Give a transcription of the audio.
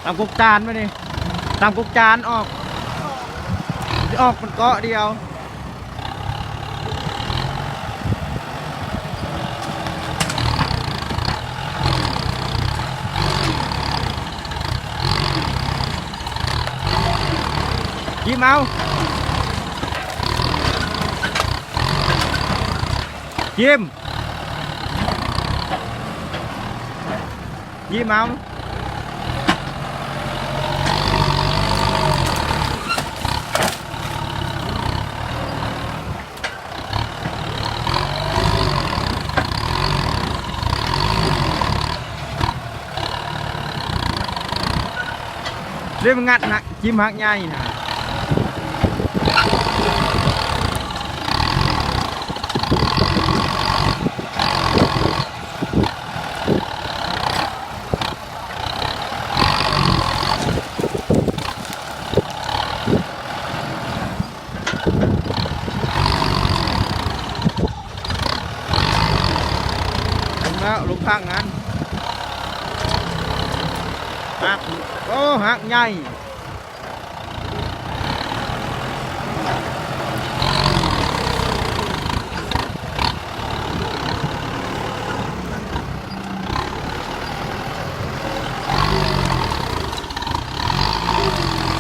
ຕຳກົກຈານມານີ້ ຕຳກົກຈານອອກ ຊິອອກມັນເກາະດຽວ. ຈິ້ມເອົາ ຈິ້ມ ຍິ້ມເອົາ. ເລີຍມາງັດນະ ຈິ້ມຮັກໃຫຍ່ນະ. ເບິ່ງແລ້ວ ລົງທາງນັ້ນ ຮັກ ໂອ້ ຮັກໃຫຍ່.